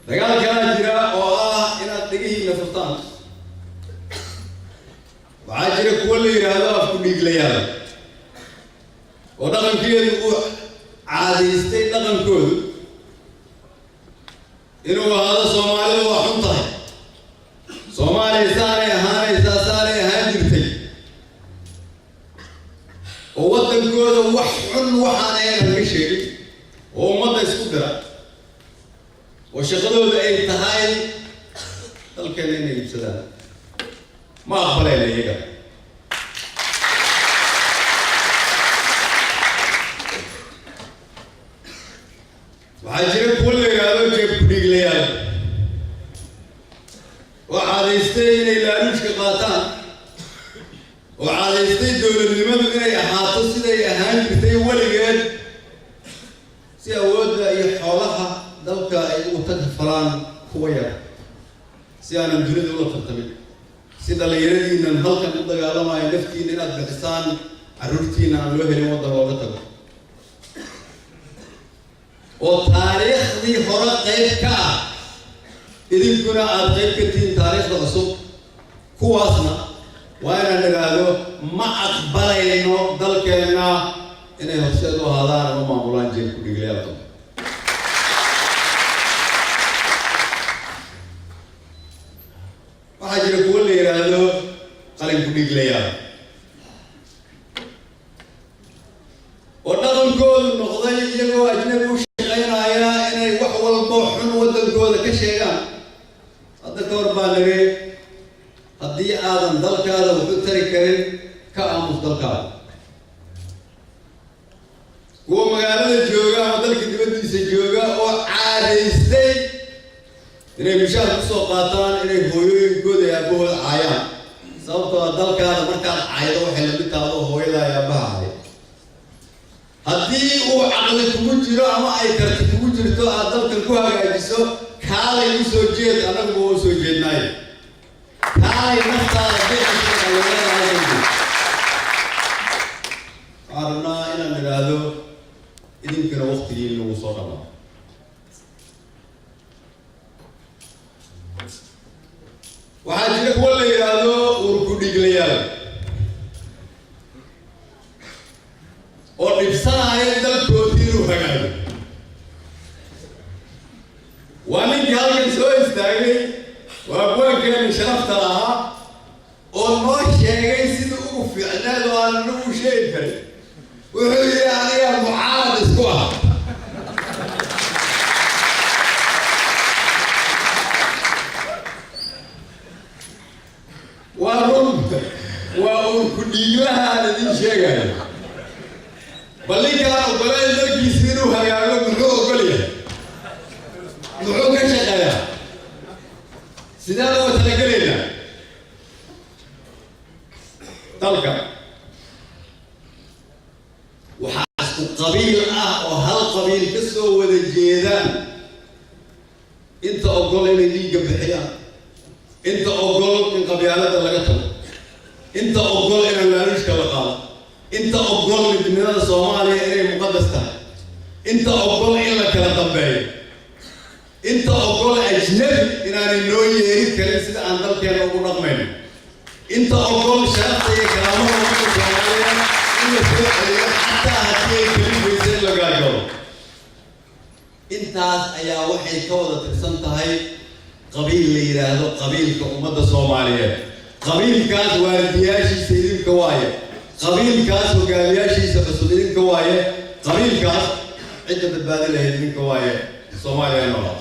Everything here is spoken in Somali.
Dagaal kalaa jira oo ah inaad dhegihiina furtaan. Waxaa jira kuwo la yidhaahdo afku dhiiglayaal, oo dhaqankeedu uu caadaystay dhaqankoodu inuu ahaado "Soomaalidu waa xun tahay, Soomaaliya saanay ahaanaysaa, saanay ahaan jirtay", oo waddankooda wax xun waxaan ahayn aan ka sheegin, oo ummadda isku dira, oo shaqadooda ay tahay dalkeena inay iibsadaan. Ma aqbalayna iyaga. Waxaa jira kuwo la yidhaahdo jeeb ku-dhiiglayaal, oo caadaystay inay laaluushka qaataan, oo caadaystay dowladnimadu inay ahaato siday ahaan jirtay weligeed, si awoodda iyo xoolaha dalka ay ugu tagfalaan kuwa yar, si aanan dunida ula tartamin, si dhallinyaradiinan halkan u dagaalamayo naftiina inaad bixisaan, carruurtiina aan loo helin waddan looga tago, oo taariikhdii hore qayb ka ah, idinkuna aada qayb ka tihiin taariikhda cusub. Kuwaasna waa inaan idhaahdo ma aqbalayno dalkeenna inay horseed u ahaadaan ama maamulaan jeeb ku dhiglayaal dambe. Waxaa jira kuwo la yidhaahdo qalin ku dhiglayaal, oo dhaqankoodu noqday iyagoo ajnabi u shaqaynaya inay wax walbo xun waddankooda ka sheegaan. Hadda ka hor baa niri, haddii aadan dalkaada wax u tari karin, ka aamus dalkaada. Kuwa magaalada jooga ama dalka dibaddiisa jooga oo caadaystay inay mushaar kusoo qaataan inay hooyooyinkooda iyo aabahooda caayaan, sababtoo ah dalkaada markaad caydo waxay lamid tahay adoo hooyada iyo aabaha caayo. Haddii uu caqli kugu jiro ama ay karti kugu jirto aad dalkan ku hagaajiso, kaalay u soo jeed, annaguba waa u soo jeednaayo. Kaalay naftaada bixisa. Dhallinyarada halkan joogto waxaan rabnaa inaan idhaahdo, idinkana waktigii lagu soo dhamaa. Waxaa jira kuwa la yidhaahdo uurku dhiglayaal, oo dhibsanaya dalkoodii inuu hagaago. Waa ninkii halkan soo istaagay, waa abwaankeeni sharafta lahaa oo noo sheegay sidii ugu fiicneed oo aan anagu sheegi karin. Wuxuu yidhi, "Aniga mucaarad isku ah." Waa run, waa uurku dhiiglaha aan idiin sheegayo. Bal ninkaan ogoleen dalkiisa inuu hagaago, muxuu ogol yahay? Muxuu ka shaqeeyaa? Sideen uga talagelaynaa dalka? Waxaa isku qabiil ah oo hal qabiil ka soo wada jeeda inta ogol inay dhiigga bixiyaan, inta ogol in qabyaalada laga tago, inta ogol inaan laaluushka la qaado, inta ogol midnimada Soomaaliya inay muqadas tahay, inta ogol in la kala dambeeyo, inta ogol ajnabi inaanay noo yeeri karin sida aan dalkeena ugu dhaqmayno, inta ogol sharafta iyo karaamada ummadda Soomaaliya in la soo celiyo, xataa haddii ay kalifaysa in la gaajoodo. Intaas ayaa waxay ka wada tirsan tahay qabiil la yidhaahdo qabiilka ummadda Soomaaliyeed. Qabiilkaas waalidiyaashiisa idinka waaye, qabiilkaas hogaamiyaashiisa cusub idinka waaye, qabiilkaas cidda badbaadi lahayd idinka waaye. Soomaaliya noolaa.